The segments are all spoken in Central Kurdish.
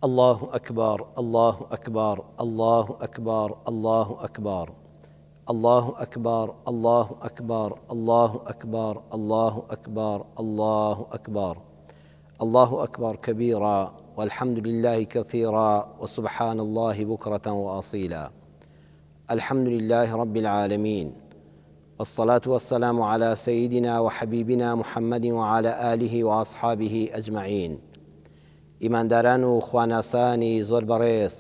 اللە اکبر اللە اکبر اللە اکبر اللە اکبر اللە اکبر اللە اکبر اللە اکبر اللە اکبر اللە اکبر اللە اکبر کبیرا والحمد للە کثیرا وسبحان اللە بکرة واصیلا الحمد للە رب العالمین والصلاة والسلام علی سیدنا وحبیبنا محمد وعلی آله واصحابه اجمعین ئیمانداران و خواناسانی زۆر بەڕێز،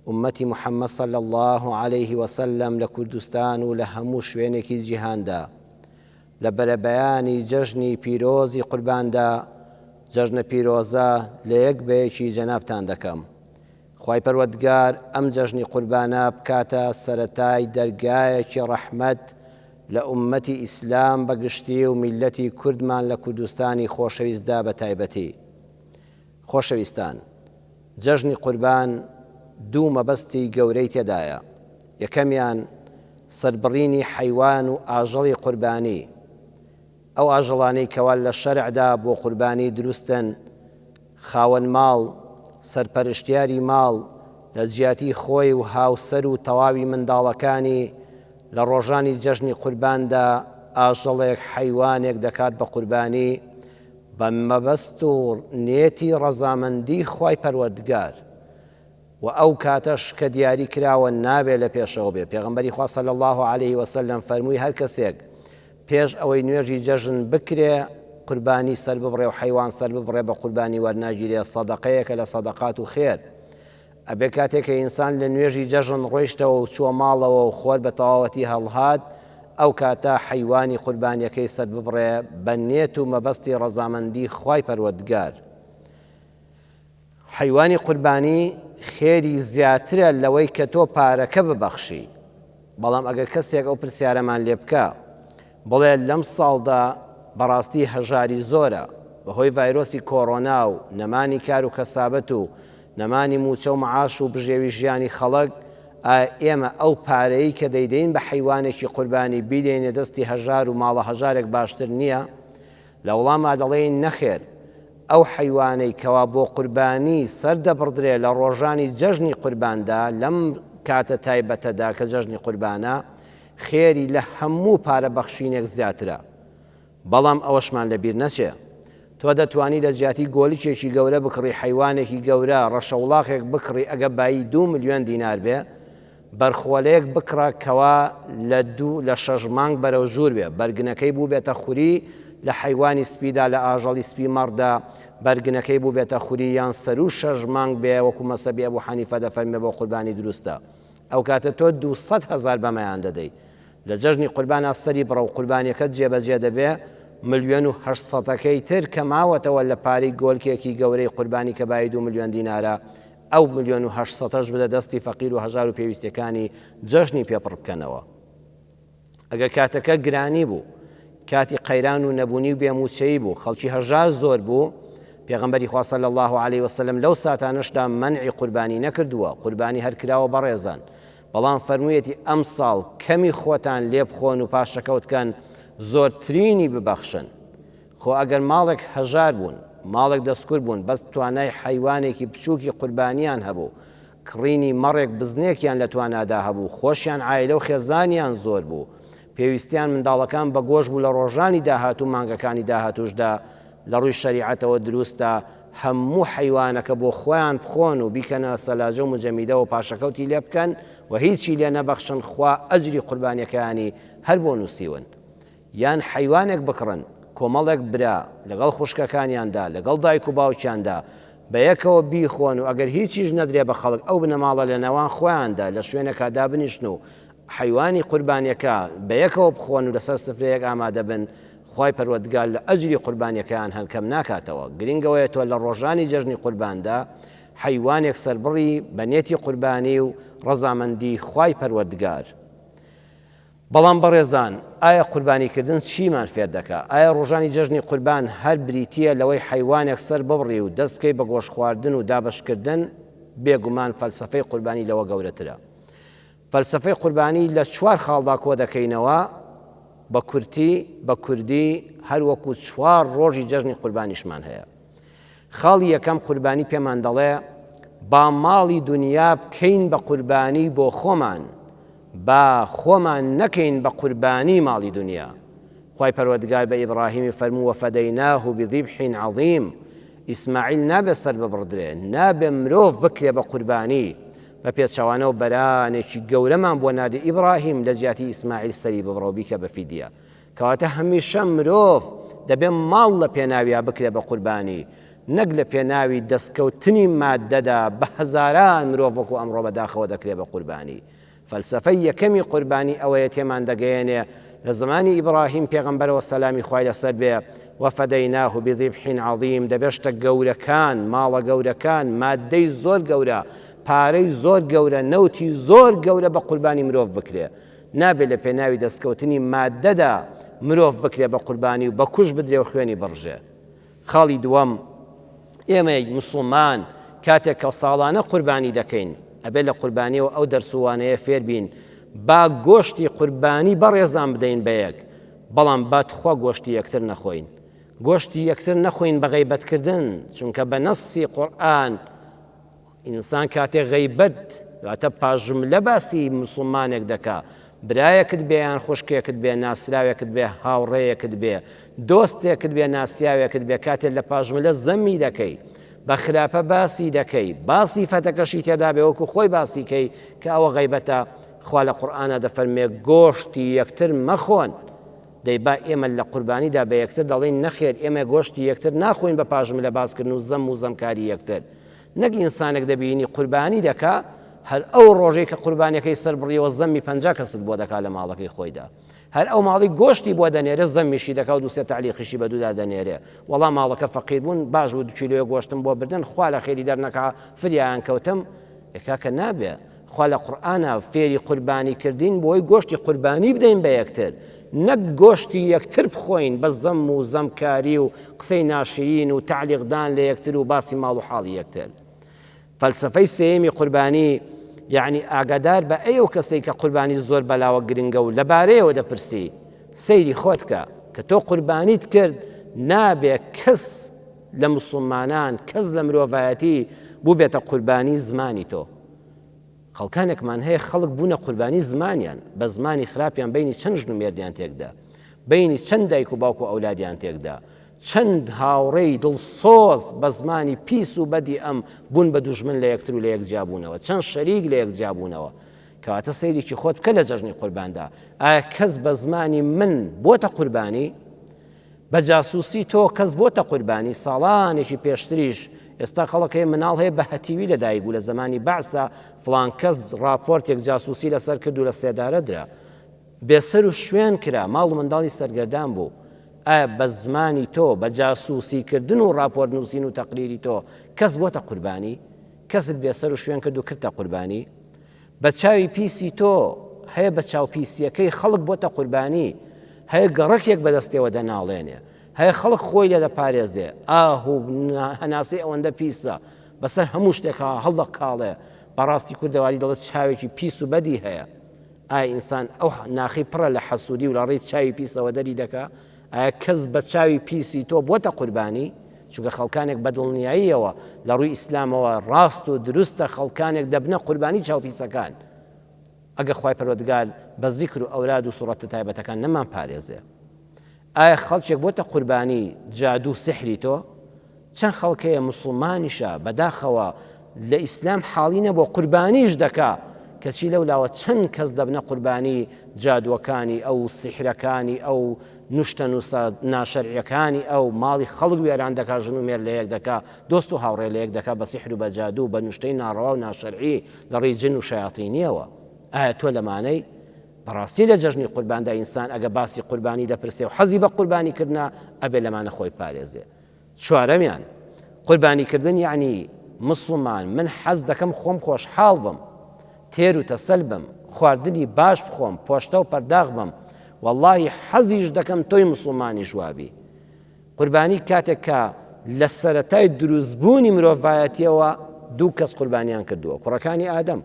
ئوممەتی محمد صلی اللە علیه وسلم لە کوردستان و لە هەموو شوێنێکی جیهاندا، لە بەرەبەیانی جەژنی پیرۆزی قورباندا، جەژنە پیرۆزە لە یەک بە یەکی جەنابتان دەکەم. خوای پەروەردگار ئەم جەژنی قوربانە بکاتە سەرەتای دەرگایەکی ڕەحمەت لە ئوممەتی ئیسلام بە گشتی و میللەتی کوردمان لە کوردستانی خۆشەویستدا بە تایبەتی. خۆشەویستان، جەژنی قوربان دوو مەبەستی گەورەی تێدایە، یەکەمیان سەربڕینی حەیوان و ئاژەڵی قوربانی، ئەو ئاژەڵانەی کەوا لە شەرعدا بۆ قوربانی دروستن، خاوەن ماڵ، سەرپەرشتیاری ماڵ، لە جیاتی خۆی و هاوسەر و تەواوی منداڵەکانی لە ڕۆژانی جەژنی قورباندا ئاژەڵێک، حەیوانێک دەکات بە قوربانی بە مەبەست و نێتی ڕەزامەندی خوای پەروەردگار. وە ئەو کاتەش کە دیاری کراوە نابێ لە پێشەوە بێ، پێغەمبەری خوا صلی اللە علیه وسلم فەرمووی هەر کەسێک پێش ئەوەی نوێژی جەژن بکرێ قوربانی سەر ببڕێ و حەیوان سەر ببڕێ بە قوربانی وەرناگیرێ سەدەقەیەکە لە سەدەقات و خێر ئەبێ کاتێک کە ئینسان لە نوێژی جەژن ڕۆیشتەوە و چووە ماڵەوە و خۆر بە تەواوەتی هەڵهات ئەو کاتە حەیوانی قوربانیەکەی سەر ببڕێ بە نێت و مەبەستی ڕەزامەندی خوای پەروەردگار. حەیوانی قوربانی خێری زیاترە لەوەی کە تۆ پارەکە ببەخشی، بەڵام ئەگەر کەسێک ئەو پرسیارەمان لێ بکا بڵێ لەم ساڵدا بەڕاستی هەژاری زۆرە بەهۆی ڤایرۆسی کۆڕۆنا و نەمانی کار و کەسابەت و نەمانی مووچە و معاش و بژێوی ژیانی خەڵک ئایا ئێمە ئەو پارەی کە دەیدەین بە حەیوانێکی قوربانی بیدەینە دەستی هەژار و ماڵە هەژارێک باشتر نییە؟ لە وڵاما دەڵێین نەخێر، ئەو حەیوانەی کەوا بۆ قوربانی سەر دەبڕدرێ لە ڕۆژانی جەژنی قورباندا لەم کاتە تایبەتەدا کە جەژنی قوربانە خێری لە هەموو پارە بەخشینێک زیاترە. بەڵام ئەوەشمان لە بیر نەچێ تۆ دەتوانی لە جیاتی گۆلکێکی گەورە بکڕی حەیوانێکی گەورە ڕەشەوڵاخێک بکڕی ئەگە بایی دوو ملیۆن دینار بێ بەرخۆلەیەک بکڕە کەوا لە دوو لە شەش مانگ بەرەو ژوور بێ، بەرگنەکەی بووبێتە خوری، لە حەیوانی سپیدا لە ئاژەڵی سپی مەڕدا بەرگنەکەی بووبێتە خوری یان سەروو شەش مانگ بێ وەکو مەسەبی ئەبو حەنیفە دەفەرمێ بۆ قوربانی دروستە ئەوکاتە تۆ 200 هەزار بەمەیان دەدەی لە جەژنی قوربانا سەری بڕە و قوربانیەکەت جێبەجێ دەبێ ملیۆن و هەشت سەتەکەی تر کە ماوەتەوە لە پارەی گۆلکێکی گەورەی قوربانی کە بایی دوو ملیۆن دینارە ئەو ملیۆن و هەشت سەتەش بدە دەستی فەقیر و هەژار و پێویستیەکانی جەژنی پێ پڕ بکەنەوە. ئەگەر کاتەکە گرانی بوو، کاتی قەیران و نەبوونی و بێ مووچەیی بوو، خەڵکی هەژار زۆر بوو، پێغەمبەری خوا صلی اللە علیه وسلم لەو ساتانەشدا مەنعی قوربانی نەکردووە، قوربانی هەر کراوە بەڕێزان، بەڵام فەرموویەتی ئەمساڵ کەمی خۆتان لێ بخۆن و پاشەکەوت کەن، زۆرترینی ببەخشن. خۆ ئەگەر ماڵێک هەژار بوون، ماڵێک دەستکورت بوون، بەس توانای حەیوانێکی بچووکی قوربانییان هەبوو، کڕینی مەڕێک بزنێکیان لە توانادا هەبوو، خۆشیان عایلە و خێزانیان زۆر بوو، پێویستیان منداڵەکان بە گۆشت بوو لە ڕۆژانی داهاتوو مانگەکانی داهاتووشدا لە ڕووی شەریعەتەوە دروستە هەموو حەیوانەکە بۆ خۆیان بخۆن و بیکەنە سەلاجە و مجەمیدەوە پاشەکەوتی لێ بکەن و هیچی لێ نەبەخشن خوا ئەجری قوربانیەکەیانی هەر بۆ نووسیون. یان حەیوانێک بکڕن، کۆمەڵێک برا لەگەڵ خوشکەکانیاندا، لەگەڵ دایک و باوکیاندا، بەیەکەوە بیخۆن و ئەگەر هیچیش نەدرێ بە خەڵک ئەو بنەماڵە لە نێوان خۆیاندا لە شوێنێکا دابنیشن و حەیوانی قوربانیەکە بەیەکەوە بخۆن و لەسەر سفرەیەک ئامادە بن، خوای پەروەردگار لە ئەجری قوربانیەکەیان هەر کەم ناکاتەوە. گرنگ ئەوەیە تۆ لە ڕۆژانی جەژنی قورباندا حەیوانێک سەربڕی بە نێتی قوربانی و ڕەزامەندی خوای پەروەردگار. بەڵام بەڕێزان ئایا قوربانی کردن چیمان فێر دەکا؟ ئایا ڕۆژانی جەژنی قوربان هەر بریتییە لەوەی حەیوانێک سەر ببڕی و دەست بکەی بە گۆشت خواردن و دابەش کردن؟ بێگومان فەلسەفەی قوربانی لەوە گەورەترە. فەلسەفەی قوربانی لە چوار خاڵدا کۆ دەکەینەوە، بە کورتی، بە کوردی هەر وەکو چوار ڕۆژی جەژنی قوربانیشمان هەیە. خاڵی یەکەم قوربانی پێمان دەڵێ. با ماڵی دونیا بکەین بە قوربانی بۆ خۆمان، با خۆمان نەکەین بە قوربانی ماڵی دونیا. خوای پەروەردگار بە ئیبڕاهیمی فەرموو وفدیناه بذبح عظیم، ئیسماعیل نابێ سەر ببڕدرێ، نابێ مرۆڤ بکرێ بە قوربانی، بە پێچەوانەوە بەرانێکی گەورەمان بۆ ناردی ئیبڕاهیم لە جیاتی ئیسماعیل سەری ببڕە و بیکە بە فیدیە. کەواتە هەمیشە مرۆڤ دەبێ ماڵ لە پێناویا بکرێ بە قوربانی، نەک لە پێناوی دەستکەوتنی ماددەدا بە هەزاران مرۆڤ وەکو ئەمڕۆ بەداخەوە دەکرێ بە قوربانی. فەلسەفەی یەکەمی قوربانی ئەوەیە تێمان دەگەیەنێ لە زمانی ئیبراهیم پێغەمبەرەوە سەلامی خوای لەسەر بێ، وفدیناه بذبح عظیم، دەبێ شتە گەورەکان، ماڵە گەورەکان، ماددەی زۆر گەورە، پارەی زۆر گەورە، نەوتی زۆر گەورە بە قوربانی مرۆڤ بکرێ. نابێ لە پێناوی دەستکەوتنی ماددەدا مرۆڤ بکرێ بە قوربانی و بە کوشت بدرێ و خوێنی بڕژێ. خاڵی دووەم، ئێمەی مسوڵمان کاتێک کە ساڵانە قوربانی دەکەین، ئەبێ لە قوربانیەوە ئەو دەرس و وانەیە فێر بین، با گۆشتی قوربانی بەڕێزان بدەین بە یەک، بەڵام با تخوا گۆشتی یەکتر نەخۆین. گۆشتی یەکتر نەخۆین بە غەیبەتکردن، چونکە بە نەسی قورئان، ئینسان کاتێ غەیبەت واتە پاژملە باسی مسوڵمانێک دەکا برایەکت بێ یان خوشکێکت بێ ناسراوێکت بێ هاوڕێیەکت بێ دۆستێکت بێ ناسیاوێکت بێ کاتێ لە پاژملە زەمی دەکەی بە خراپە باسی دەکەی باسی فەتەکەشی تێدا بێ وەکو خۆی باسی کەی کە ئەوە غەیبەتە خوا لە قورئانا دەفەرمێ گۆشتی یەکتر مەخۆن دەی با ئێمە لە قوربانیدا بە یەکتر دەڵێین نەخێر ئێمە گۆشتی یەکتر ناخۆین بە پاژملە باسکردن و زەم و زەمکاری یەکتر نەک ئینسانێک دەبینی قوربانی دەکا هەر ئەو ڕۆژەی کە قوربانیەکەی سەر بڕیەوە زەمی 50 کەست بۆ دەکا لە ماڵەکەی خۆیدا هەر ئەو ماڵی گۆشتی بۆ دەنێرێ زەمیشی دەکا و دوسێ تەعلیقیشی بە دوودا دەنێرێ وەڵا ماڵەکە فەقیر بوون باش بوو دو کیلۆیە گۆشتم بۆ بردن خوا لە خێری دەرنەکا فریایان کەوتم ئێ کاکە نابێ خوا لە قورئانا فێری قوربانی کردین بۆی گۆشتی قوربانی بدەین بە یەکتر نەک گۆشتی یەکتر بخۆین بە زەم و زەمکاری و قسەی ناشرین و تەعلیقدان لە یەکتر و باسی ماڵ و حاڵی یەکتر. فەلسەفەی سێیەمی قوربانی یەعنی ئاگادار بە ئەی ئەو کەسەی کە قوربانی زۆر بەلاوە گرنگە و لەبارەیەوە دەپرسی سەیری خۆت کە کە تۆ قوربانیت کرد نابێ کەس لە مسوڵمانان کەس لە مرۆڤایەتی بووبێتە قوربانی زمانی تۆ. خەڵکانێکمان هەیە خەڵک بوونە قوربانی زمانیان، بە زمانی خراپیان بەینی چەند ژن و مێردیان تێکدا، بەینی چەند دایک و باوک و ئەولادیان تێکدا، چەند هاوڕێی دڵسۆز بە زمانی پیس و بەدی ئەم بوون بە دوژمن لە یەکتر و لە یەک جیابوونەوە، چەند شەریک لە یەک جیابوونەوە. کەواتە سەیرێکی خۆت بکە لە جەژنی قورباندا، ئایا کەس بە زمانی من بۆتە قوربانی؟ بە جاسوسی تۆ کەس بۆتە قوربانی ساڵانێکی پێشتریش ئێستا خەڵک هەیە مناڵ هەیە بە هەتیوی لە دایک بوو لە زەمانی بەعسا فڵان کەس ڕاپۆرتێک جاسوسی لەسەر کرد و لە سێدارە درا بێسەر و شوێن کرا ماڵ و منداڵی سەرگەردان بوو ئایا بە زمانی تۆ بە جاسوسی کردن و ڕاپۆرت نووسین و تەقریری تۆ کەس بۆتە قوربانی کەست بێسەر و شوێن کرد و کردتە قوربانی بە چاوی پیسی تۆ هەیە بە چاو پیسیەکەی خەڵک بۆتە قوربانی هەیە گەڕەکێک بەدەستێوە دەناڵێنێ هەیە خەڵک خۆی لێ دەپارێزێ ئاه و هەناسەی ئەوەندە پیسە بەسەر هەموو شتێکا هەڵدەکاڵێ بەڕاستی کوردەواری دەڵێت چاوێکی پیس و بەدی هەیە ئایا ئینسان ئەو ناخی پڕە لە حەسوودی و لە ڕێی چاوی پیسەوە دەری دەکا ئایا کەس بە چاوی پیسی تۆ بۆتە قوربانی؟ چونکە خەڵکانێک بە دڵنیاییەوە لە ڕووی ئیسلامەوە ڕاست و دروستە خەڵکانێک دەبنە قوربانی چاو پیسەکان ئەگە خوای پەروەردگار بە زیکر و ئەوراد و سوڕەتە تایبەتەکان نەمان پارێزێ. ئایا خەڵکێک بۆتە قوربانی جادوو سحری تۆ؟ چەند خەڵک هەیە موسڵمانیشە بەداخەوە لە ئیسلام حاڵی نەبووە قوربانیش دەکا کەچی لەو لاوە چەند کەس دەبنە قوربانی جادووەکانی ئەو سیحرەکانی ئەو نوشتە نووسە ناشەرعیەکانی ئەو ماڵی خەڵک وێران دەکا ژن و مێر لە یەک دەکا دۆست و هاوڕێ لە یەک دەکا بە سیحر و بە جادوو بە نوشتەی ناڕەوا و ناشەرعی لە ڕێی جن و شەیاتینیەوە ئایا تۆ لەمانەی بەڕاستی لە جەژنی قورباندا ئینسان ئەگە باسی قوربانی دەپرسێ و حەزی بە قوربانی کردنە ئەبێ لەمانە خۆی پارێزێ چوارەمیان، قوربانی کردن یەعنی مسوڵمان من حەز دەکەم خۆم خۆشحاڵ بم تێر و تەسەل بم خواردنی باش بخۆم پۆشتە و پەرداخ بم وەڵڵاهی حەزیش دەکەم تۆی مسوڵمانیش وابی قوربانی کاتێک کە لە سەرەتای دروستبوونی مرۆڤایەتیەوە دوو کەس قوربانیان کردووە کوڕەکانی ئادەم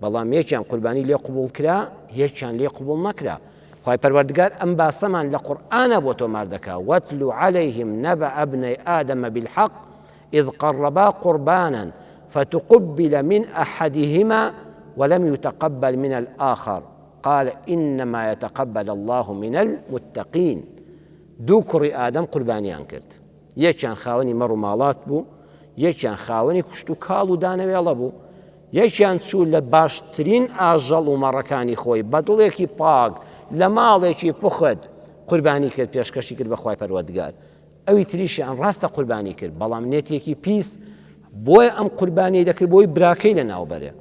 بەڵام یەکیان قوربانی لێ قبوڵ کرا یەکیان لێ قبوڵ نەکرا خوای پەروەردگار ئەم باسەمان لە قورئانا بۆ تۆمار دەکا واتل علیهم نبأ ابنی آدم بالحق اذ قربا قربانا. فتقبل من أحدهما ولم يتقبل من الآخر قال إنما يتقبل الله من المتقين. دوو کوڕی ئادەم قوربانیان کرد، یەکیان خاوەنی مەڕ و ماڵات بوو، یەکیان خاوەنی کوشت و کاڵ و دانەوێڵە بوو، یەکیان چوو لە باشترین ئاژەڵ و مەڕەکانی خۆی بە دڵێکی پاک لە ماڵێکی پوخت قوربانی کرد، پێشکەشی کرد بە خوای پەروەردگار. ئەوی تریشیان ڕاستە قوربانی کرد، بەڵام نێتێکی پیس، بۆیە ئەم قوربانیەی دەکرد بۆی براکەی لەناو بەرێ.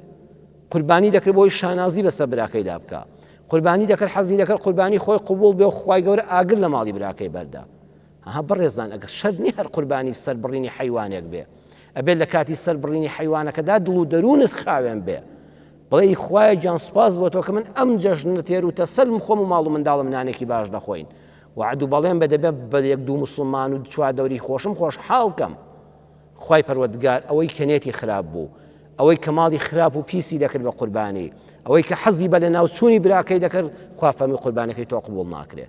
قوربانی دەکرد بۆی شانازی بەسەر براکەیدا بکا. قوربانی دەکرد حەزی دەکرد قوربانی خۆی قبوڵ بێ و خوای گەورە ئاگر لە ماڵی براکەی بەردا. ها بەڕێزان ئەگەر شەرت نییە هەر قوربانی سەربڕینی حەیوانێک بێ ئەبێت لە کاتی سەربڕینی حەیوانەکەدا دڵ و دەروونت خاوێن بێ بڵێ خوایە گیان سوپاس بۆ تۆ کە من ئەم جەژنە تێر و تەسەلم خۆم و ماڵ و منداڵم نانێکی باش دەخۆین وعد و بەڵێن بە دەبێت بە یەک دوو مسلمان و چواردەوری خۆشم خۆشحاڵ کەم خوای پەروەردگار ئەوەی کە نێتی خراپ بوو، ئەوەی کە ماڵی خراپ و پیسی دەکرد بە قوربانی، ئەوەی کە حەزی بە لەناوچوونی براکەی دەکرد، خوا فەرمووی قوربانەکەی تۆ قبوڵ ناکرێ.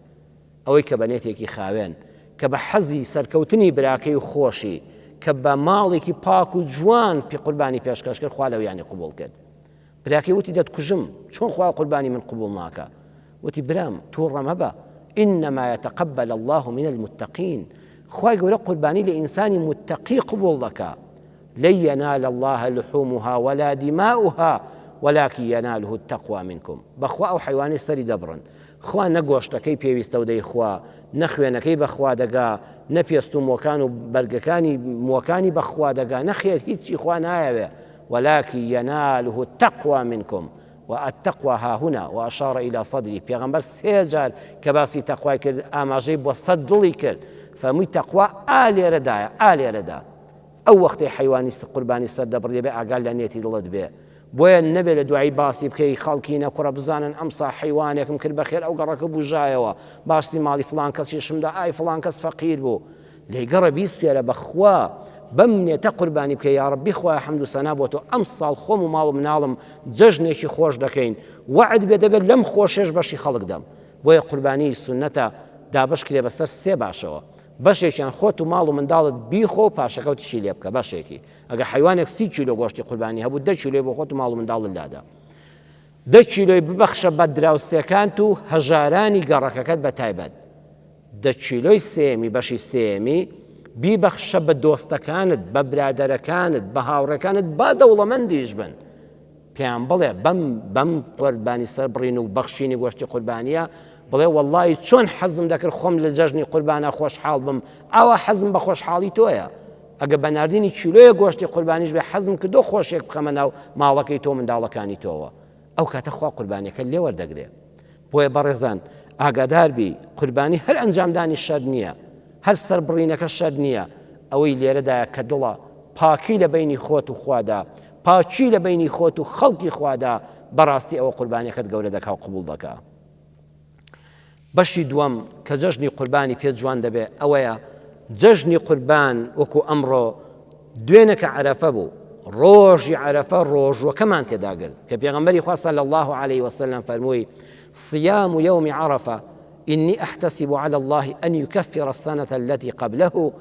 ئەوەی کە بە نێتێکی خاوێن، کە بە حەزی سەرکەوتنی براکەی و خۆشی، کە بە ماڵێکی پاک و جوان پێ قوربانی پێشکەش کرد، خوا لەویانی قبوڵ کرد. براکەی وتی دەتکوژم، چۆن خوا قوربانی من قبوڵ ناکا؟ وتی برام توڕە مەبە، انما یتقبل اللە من المتقین، خوای گەورە قوربانی لە ئینسانی متقی قبوڵ دەکا، لن ینال اللە لحومها ولا دماؤها ولکن یناله التقوی منکم، بەخوا ئەو حەیوانەی سەری دەبڕن خوا نە گۆشتەکەی پێویستە و دەیخوا، نە خوێنەکەی بەخوا دەگا، نە پێست و مۆکان و بەرگەکانی موەکانی بەخوا دەگا، نەخێر هیچی خوا نایەوێ، ولکن یناله التقوی منکم و التقوی هاهنا و اشار الی صدره، پێغەمبەر سێ جار کە باسی تەقوای کرد ئاماژەی بۆ سەد دڵی کرد، فەرمووی تەقوا ئا لێرەدایە، ئا لێرەدا. ئەو وەختەی حەیوانی قوربانی سەر دەبڕی دەبێ ئاگات لە نێتی دڵت بێ، بۆیە نەبێ لە دوایی باسی بکەی خەڵکینە کوڕە بزانن ئەمسا حەیوانێکم کرد بەخێر ئەو گەڕەکە بوژایەوە باسی ماڵی فڵان کەسیشم دا ئای فڵان کەس فەقیر بوو لێگەڕە بیسپێرە بەخوا بەم نێتە قوربانی بکە یاڕەبی خوایە حەمد و سەنا بۆ تۆ ئەمساڵ خۆم و ماڵ و مناڵم جەژنێکی خۆش دەکەین وەعد بێ دەبێت لەم خۆشێش بەشی خەڵک دەم بۆیە قوربانی سوننەتە دابەش کرێ بەسەر سێ باشەوە بەشێکیان خۆت و ماڵ و منداڵت بیخۆ و پاشەکەوتیشی لێ بکە بەشێکی ئەگە حیوانێک سی کیلۆ گۆشتی قوربانی هەبوو دە کیلۆی بۆ خۆت و ماڵ و منداڵت لادا دە کیلۆی ببەخشە بە دراوسێکانت و هەژارانی گەڕەکەکەت بە تایبەت دە کیلۆی سێیەمی بەشی سێیەمی بیبەخشە بە دۆستەکانت، بە برادەرەکانت، بە هاوڕێکانت با دەوڵەمەندیش بن. پێیان بڵێ بەم بەم قوربانی سەربڕین و بەخشینی گۆشتی قوربانیە بڵێ وەڵڵاهی چۆن حەزم دەکرد خۆم لە جەژنی قوربانە خۆشحاڵ بم ئاوا حەزم بە خۆشحاڵی تۆیە ئەگە بە ناردنی کیلۆیە گۆشتی قوربانیش بێ حەزم کردو خۆشێک بخەمە ناو ماڵەکەی تۆ منداڵەکانی تۆوە ئەو کاتە خوا قوربانیەکە لێ وەردەگرێ بۆیە بەڕێزان ئاگادار بی قوربانی هەر ئەنجامدانی شەر نییە هەر سەربڕینەکە شەر نییە ئەوەی لێرەدایە کە دڵە پاکی لە بینی خۆت و خوادا پاکی لە بینی خۆت و خەڵکی خوادا بەڕاستی ئەوە قوربانیەکەت گەورە دەکا و قبوڵ دەکا بەشی دووەم کە جەژنی قوربانی پێ جوان دەبێ ئەوەیە جەژنی قوربان وەکو ئەمڕۆ دوێنە کە عەرەفە بوو ڕۆژی عەرەفە ڕۆژوەکەمان تێداگرت کە پێغەمبەری خوا صلی الله علیه وسلم فەرمووی صيام يوم عرفة إني أحتسب على الله أن يكفر السنة التي قبله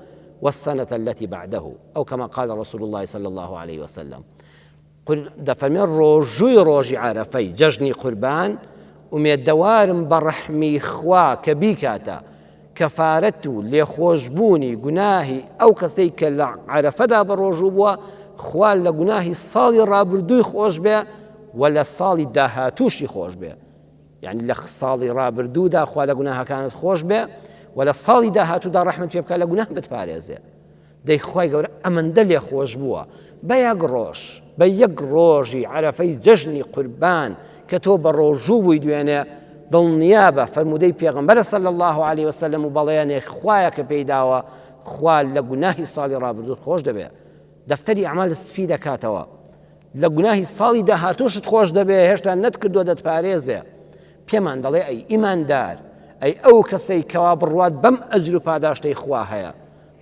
والسنة التي بعده أو كما قال رسول الله صلى الله عليه وسلم دەفەرمێ ڕۆژووی ڕۆژی عەرەفەی جەژنی قوربان ئومێدەوارم بە ڕەحمی خوا کە بیکاتە کەفارەت و لێخۆشبوونی گوناهی ئەو کەسەی کە لە عەرەفەدا بە ڕۆژوو بووە خوا لە گوناهی ساڵی ڕابردووی خۆش بێ و لە ساڵی داهاتووشی خۆش بێ یعنی لە ساڵی ڕابردوودا خوا لە گوناهەکانت خۆش بێ و لە ساڵی داهاتوودا ڕەحمت پێ بکە لە گوناه بتپارێزێ دەی خوای گەورە ئەمەندە لێخۆش بووە بە یەک ڕۆژ بە یەک ڕۆژی عەرەفەی جەژنی قوربان کە تۆ بە ڕۆژوو بووی دوێنێ دڵنیابە فەرموودەی پێغەمبەرە صلی الله علیه وسلم و بەڵێنێک خوایە کە پێی داوە خوا لە گوناهی ساڵی ڕابردوو خۆش دەبێ دەفتەری ئەعمال سپی دەکاتەوە لە گوناهی ساڵی داهاتووشت خۆش دەبێ هێشتا نەتکردووە دەتپارێزێ پێمان دەڵێ ئەی ئیماندار ئەی ئەو کەسەی کەوا بڕوات بەم ئەجر و پاداشتەی خوا هەیە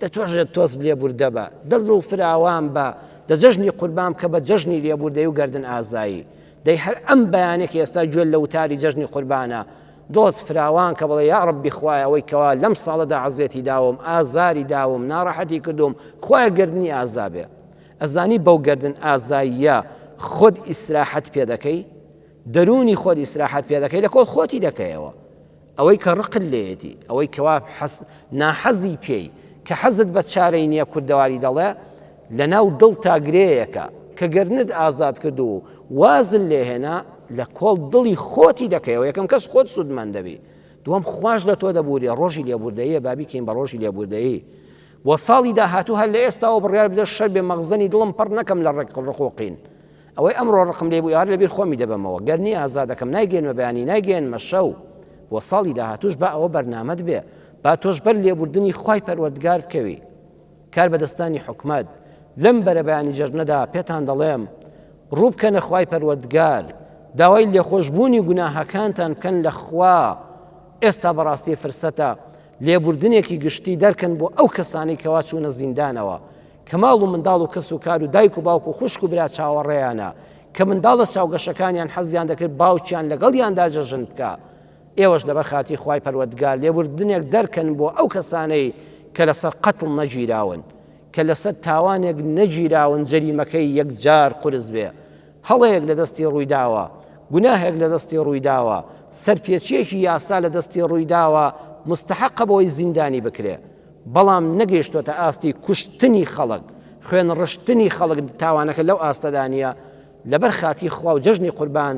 دە تۆش تۆز لێبوردە بە، دە دڵ فراوان بە، دە جەژنی قوربان بکە بە جەژنی لێبوردەی و گەردن ئازایی. دەی هەر ئەم بەیانە کە ئێستا گوێت لە وتاری جەژنی قوربانە، دڵت فراوان کە بڵێ یاڕەبی خوایە ئەوەی کەوا لەم ساڵەدا عەزێتی داوم، ئازاری داوم، ناڕەحەتی کردووم، خوایە گەردنی ئازا بێ. ئەزانی بەو گەردن ئازاییە خۆت ئیسراحەت پێ دەکەی؟ دەروونی خۆت ئیسراحەت پێ دەکەی لە کۆڵ خۆتی دەکەیەوە. ئەوەی کە ڕقت لێیەتی، ئەوەی کەوا حەز ناحەزی پێی، کە حەزت بە چارەی نییە کوردەواری دەڵێ، لەناو دڵتا گرێیەکە، کە گەردنت ئازاد کرد و وازت لێ هێنا، لە کۆڵ دڵی خۆتی دەکەیەوە، یەکەم کەس خۆت سوودمەند دەبی، دووەم خواش لە تۆ دەبوورێ، ڕۆژی لێبووردەییە با بیکەین بە ڕۆژی لێبووردەیی. بۆ ساڵی داهاتوو هەر لە ئێستاوە بڕیار بدە شەر بێ مەخزەنی دڵم پڕ نەکەم لە ڕق ڕق و قین. ئەوەی ئەمڕۆ ڕقم لێی بوو ئێوارە لەبیر خۆمی دەبەمەوە، گەرنی ئازا دەکەم نایگەیەنمە بەیانی نایگەیەنمە شەو. بۆ ساڵی داهاتووش با ئەوە بەرنامەت بێ. با تۆش بەر لێبوردنی خوای پەروەردگار بکەوی. کار بەدەستانی حکومەت، لەم بەرەبەیانی جەژنەدا پێتان دەڵێم، ڕوو بکەنە خوای پەروەردگار، داوای لێخۆشبوونی گوناهەکانتان بکەن لە خوا، ئێستا بەڕاستی فرسەتە لێبوردنێکی گشتی دەرکەن بۆ ئەو کەسانەی کەوا چوونە زیندانەوە، کە ماڵ و منداڵ و کەس و کار و دایک و باوک و خوشک و برا چاوەڕێیانە، کە منداڵە چاوگەشەکانیان حەزیان دەکرد باوکیان لەگەڵیاندا جەژن بکا، ئێوەش لەبەر خاتری خوای پەروەردگار لێبوردنێک دەرکەن بۆ ئەو کەسانەی کە لەسەر قەتڵ نەگیراون، کە لەسەر تاوانێک نەگیراون جەریمەکەی یەکجار قورس بێ، هەڵەیەک لە دەستی ڕوویداوە، گوناهێک لە دەستی ڕوویداوە، سەرپێچییەکی یاسا لە دەستی ڕوویداوە، موستەحەقە بۆی زیندانی بکرێ، بەڵام نەگەیشتۆتە ئاستی کوشتنی خەڵک، خوێن ڕشتنی خەڵک، تاوانەکە لەو ئاستەدا نییە، لەبەر خاتری خوا و جەژنی قوربان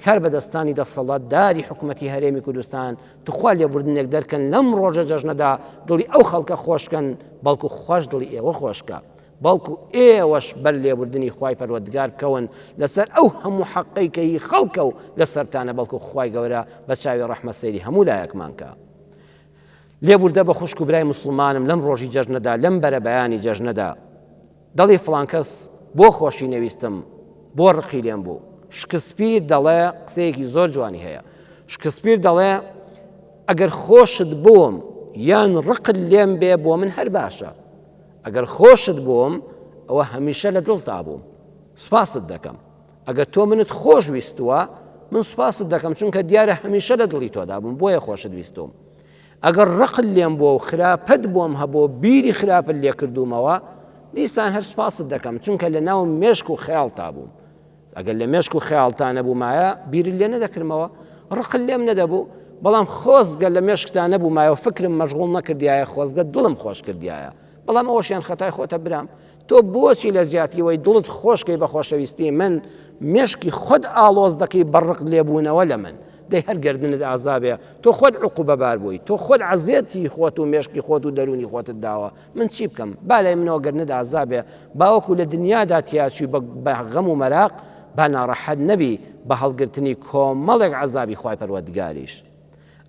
کار بەدەستانی دەسەڵاتداری حکومەتی هەرێمی کوردستان توخوا لێبوردنێک دەرکەن لەم ڕۆژە جەژنەدا دڵی ئەو خەڵکە خۆشکەن بەڵکو خواش دڵی ئێوە خۆشکە بەڵکو ئێوەش بەر لێبوردنی خوای پەروەردگار بکەون لەسەر ئەو هەموو حەقەی کە هی خەڵکە و لەسەرتانە بەڵکو خوای گەورە بە چاوی ڕەحمەت سەیری هەموو لایەکمان کە لێبوردە بە خوشک و برای مسلمانم لەم ڕۆژی جەژنەدا لەم بەرەبەیانی جەژنەدا دەڵی فڵان کەس بۆ خۆشی نەویستم بۆ ڕقی لێم بوو شکسپیر دەڵێ قسەیەکی زۆر جوانی هەیە شکسپیر دەڵێ ئەگەر خۆشت بووم یان ڕقت لێم بێ بۆ من هەر باشە ئەگەر خۆشت بووم ئەوە هەمیشە لە دڵتا بووم سوپاست دەکەم ئەگەر تۆ منت خۆش ویستووە من سوپاست دەکەم چونکە دیارە هەمیشە لە دڵی تۆدا بووم بۆیە خۆشت ویستوم ئەگەر ڕقت لێم بووە و خراپەت بۆم هەبوو بیری خراپت لێ کردوومەوە، دیسان هەر سوپاست دەکەم، چونکە لە ناو مێشک و خەیاڵتا بووم. ئەگەر لە مێشک و خەیاڵتا نەبوومایە، بیرت لێ نەدەکردمەوە، ڕقت لێم نەدەبوو، بەڵام خۆزگە لە مێشکتا نەبوومایە و فکرم مەشغوڵ نەکردیایە، خۆزگە دڵم خۆش کردیایە. بەڵام ئەوەشیان خەتای خۆتە برام. تۆ بۆچی لە جیاتی وەی دڵت خۆش کەی بە خۆشەویستی من، مێشکی خۆت ئاڵۆز دەکەی بە ڕق لێبوونەوە لە من؟ دەی هەر گەردنت ئازا بێ، تۆ خۆت عقوبەبار بووی، تۆ خۆت عەزێتی خۆت و مێشکی خۆت و دەروونی خۆتت داوە، من چی بکەم؟ با لای منەوە گەردنت ئازا بێ، با وەکوو لە دنیادا تیاچووی بە بە غەم و مەراق، با ناڕەحەت نەبی بە هەڵگرتنی کۆمەڵێک عەزابی خوای پەروەردگاریش.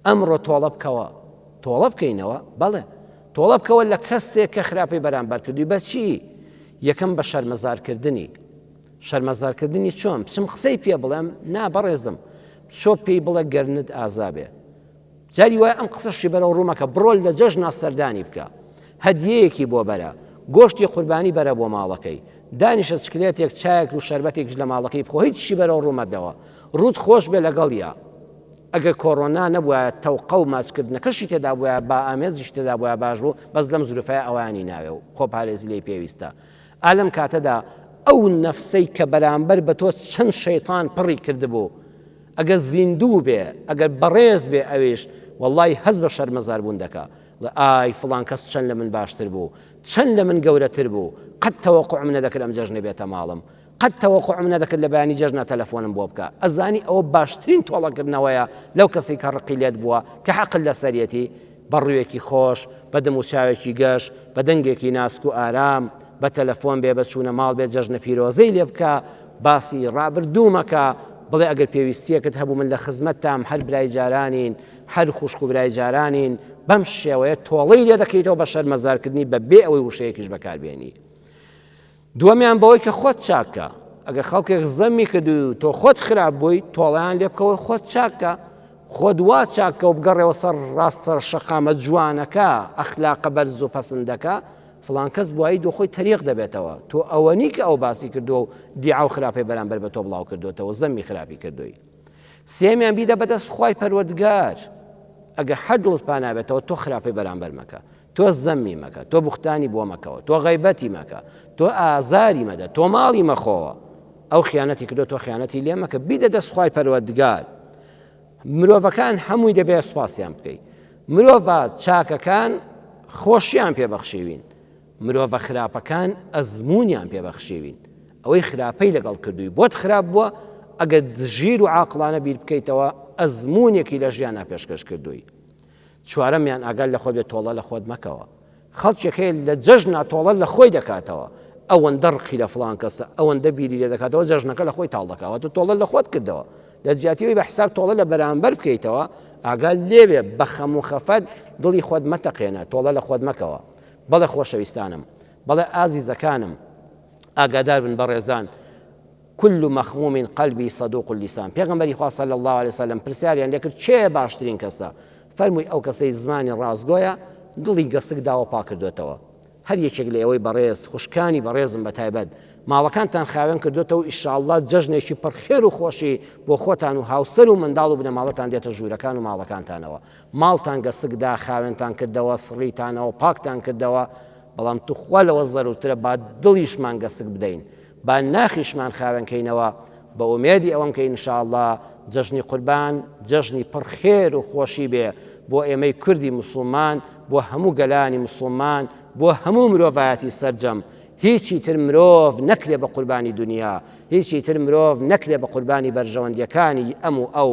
ئەمڕۆ تۆڵە بکەوە. تۆڵە بکەینەوە؟ بەڵێ. تۆڵە بکەوە لە کەسێک کە خراپەی بەرامبەر کردووی بە چی؟ یەکەم بە شەرمەزارکردنی. شەرمەزارکردنی چۆن؟ بچم قسەی پێ بڵێم؟ نا بەڕێزم. بچۆ پێی بڵێ گەرنت ئازا بێ. جاری وایە ئەم قسەشی بەرەو ڕوومەکە بڕۆ لە جەژنا سەردانی بکە. هەدیەیەکی بۆ بەرە. گۆشتی قوربانی بەرە بۆ ماڵەکەی. دانیشە چکلێتێک چایەک و شەربەتێکیش لە ماڵەکەی بخۆ هیچی بەرەو ڕوومەدەوە. ڕووت خۆش بێ لەگەڵیا. ئەگەر کۆڕۆنا نەبوایە تەوقە و ماچکردنەکەشی تێدا بوایە با ئامێزیش تێدا بوایە باش بوو بەس لەم زروفەیە ئەوانی ناوێ و خۆپارێزی لێی پێویستە ئا لەم کاتەدا ئەو نەفسەی کە بەرامبەر بە تۆ چەند شەیتان پڕی کردبوو ئەگەر زیندوو بێ ئەگەر بەڕێز بێ ئەویش وەڵی هەز بە شەرمەزار بوون دەکا ئای فڵان کەس چەند لە من باشتر بوو چەند لە من گەورەتر بوو قەت تەوەقعم نەدەکرد ئەم جەژنە بێتە ماڵم قەت تەوەقوعم نەدەکرد لە بەیانی جەژنا تەلەفۆنم بۆ بکا ئەزانی ئەوە باشترین تۆڵەکردنەوەیە لەو کەسەی کە ڕقی لێت بووە کە حەقت لەسەریەتی بە ڕوویەکی خۆش بە دەموچاوێکی گەش بە دەنگێکی ناسک و ئارام بە تەلەفۆن بێ بە چوونە ماڵ بێ جەژنە پیرۆزەی لێ بکە باسی ڕابردوو مەکە بڵێ ئەگەر پێویستیەکت هەبوو من لە خزمەتتام هەر برای جارانین هەر خوشک و برای جارانین بەم شێوەیە تۆڵەی لێ دەکەیتەوە بە شەرمەزارکردنی بە بێ ئەوەی وشەیەکیش بەکاربێنی دووەمیان بەوەی کە خۆت چاککە ئەگەر خەڵکێک زەمی کردووی و تۆ خۆت خراپ بووی تۆڵیان لێ بکەوە خۆت چاککە خۆت وا چاککە و بگەڕێەوە سەر ڕاستە شەقامە جوانەکە ئەخلاقە بەرز و پەسندەکە فڵان کەس بوایی دۆ خۆی تەریق دەبێتەوە تۆ ئەوەنی کە ئەو باسی کردووە و دیعا و خراپەی بەرامبەر بە تۆ بڵاو کردوێتەوە زەمی خراپی کردووی سێمیان بیدە بەدەست خوای پەروەردگار ئەگە هەر دڵت پانابێتەوە تۆ خراپەی بەرامبەر مەکە. تۆ زەمی مەکە، تۆ بوختانی بۆ مەکەوە، تۆ غەیبەتی مەکە، تۆ ئازاری مەدە، تۆ ماڵی مەخۆوە. ئەو خیانەتی کردو تۆ خیانەتی لێ مەکە، بیدە دەست خوای پەروەردگار. مرۆڤەکان هەمووی دەبێ سوپاسیان بکەی. مرۆڤە چاکەکان خۆشیان پێ بەخشیوین. مرۆڤە خراپەکان ئەزموونیان پێ بەخشیوین. ئەوەی خراپەی لەگەڵ کردووی بۆت خراپ بووە، ئەگەر ژیر و عاقڵانە بیر بکەیتەوە ئەزموونێکی لە ژیانا پێشکەش کردووی. چوارەمیان ئاگات لە خۆت بێت تۆڵە لە خۆت مەکەوە. خەڵکێک هەیە لە جەژنا تۆڵە لە خۆی دەکاتەوە ئەوەندە ڕقی لە فڵان کەسە ئەوەندە بیری لێ دەکاتەوە جەژنەکە لە خۆی تاڵ دەکاوە تۆ تۆڵە لە خۆت کردەوە لە جیاتیەوەی بە حساب تۆڵە لە بەرامبەر بکەیتەوە ئاگات لێبێ بە خەم و خەفەت دڵی خۆت مەتەقێنە تۆڵە لە خۆت مەکەوە بەڵێ خۆشەویستانم بەڵێ ئازیزەکانم ئاگادار بن بەڕێزان کل مخموم قلبی صدوق اللسان پێغەمبەری خوا صلی اللە علیە وسلم پرسیاریان لێکرد کێ باشترین کەسە فەرمووی ئەو کەسەی زمانی ڕاستگۆیە دڵی گەسک داوە پاکردوێتەوە هەر یەکێک لە ئێوەی بەڕێز خوشکانی بەڕێزم بە تایبەت ماڵەکانتان خاوێن کردوێتەوە ئیشاءاللە جەژنێکی پڕ خێر و خۆشی بۆ خۆتان و هاوسەر و منداڵ و بنەماڵەتان دێتە ژوورەکان و ماڵەکانتانەوە ماڵتان گەسکدا خاوێنتان کردەوە سڕیتانەوە پاکتان کردەوە بەڵام توخوا لەوە زەرورترە با دڵیشمان گەسک بدەین با ناخیشمان خاوێن کەینەوە بە ئومێدی ئەوەم کە ان شاء اللە جەژنی قوربان جەژنی پڕ خێر و خۆشی بێ بۆ ئێمەی کوردی موسڵمان بۆ هەموو گەلانی موسڵمان بۆ هەموو مرۆڤایەتی سەرجەم هیچی تر مرۆڤ نەکرێ بە قوربانی دنیا هیچی تر مرۆڤ نەکرێ بە قوربانی بەرژەوەندیەکانی ئەم و ئەو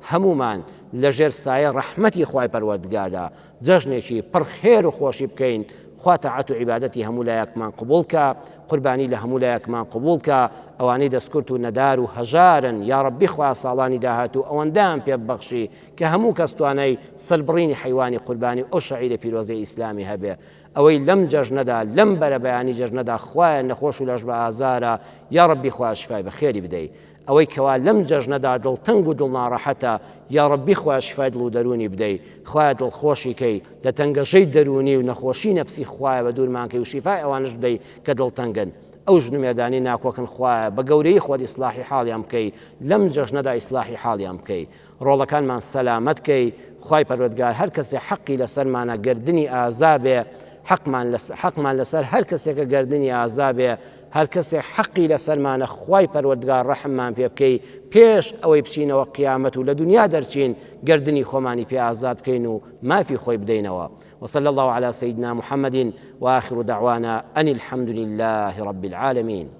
هەمومان لەژێر سایە ڕەحمەتی خوای پەروەردگاردا جەژنێکی پڕ خێر و خۆشی بکەین، خوا تاعەت و عیبادەتی هەموو لایەکمان قبوڵ کا، قوربانی لە هەموو لایەکمان قبوڵ کا، ئەوانەی دەستکورت و نەدار و هەژارن یاڕەبی خوایە ساڵانی داهاتوو ئەوەندەیان پێ ببەخشی کە هەموو کەس توانای سەربڕینی حەیوانی قوربانی و ئەو شەعیرە پیرۆزەی ئیسلامی هەبێ ئەوەی لەم جەژنەدا لەم بەرەبەیانی جەژنەدا خوایە نەخۆش و لەش بە ئازارە یاڕەبی خوایە شفای بەخێری بدەی. ئەوەی کەوا لەم جەژنەدا دڵتەنگ و دڵناڕەحەتە یاڕەبی خوایە شیفای دڵ و دەروونی بدەی خوایە دڵخۆشی کەی لە تەنگەژەی دەروونی و نەخۆشی نەفسی خوایە بە دوورمان کەی و شیفای ئەوانەش بدەی کە دڵتەنگن ئەو ژن و مێردانەی ناکۆکن خوایە بە گەورەی خۆت ئیسلاحی حاڵیان بکەی لەم جەژنەدا ئیسلاحی حاڵیان بکەی ڕۆڵەکانمان سەلامەت کەی خوای پەروەردگار هەر کەسێ حەقی لەسەرمانە گەردنی ئازا بێ حەقمان حەقمان لەسەر هەر کەسێکە گەردنی ئازا بێ هەر کەسێک حەقی لەسەرمانە خوای پەروەردگار ڕەحممان پێ بکەی پێش ئەوەی بچینەوە قیامەت و لە دنیا دەرچین گەردنی خۆمانی پێ ئازاد بکەین و مافی خۆی بدەینەوە وصلى الله على سيدنا محمد وآخر دعوانا أن الحمد لله رب العالمين.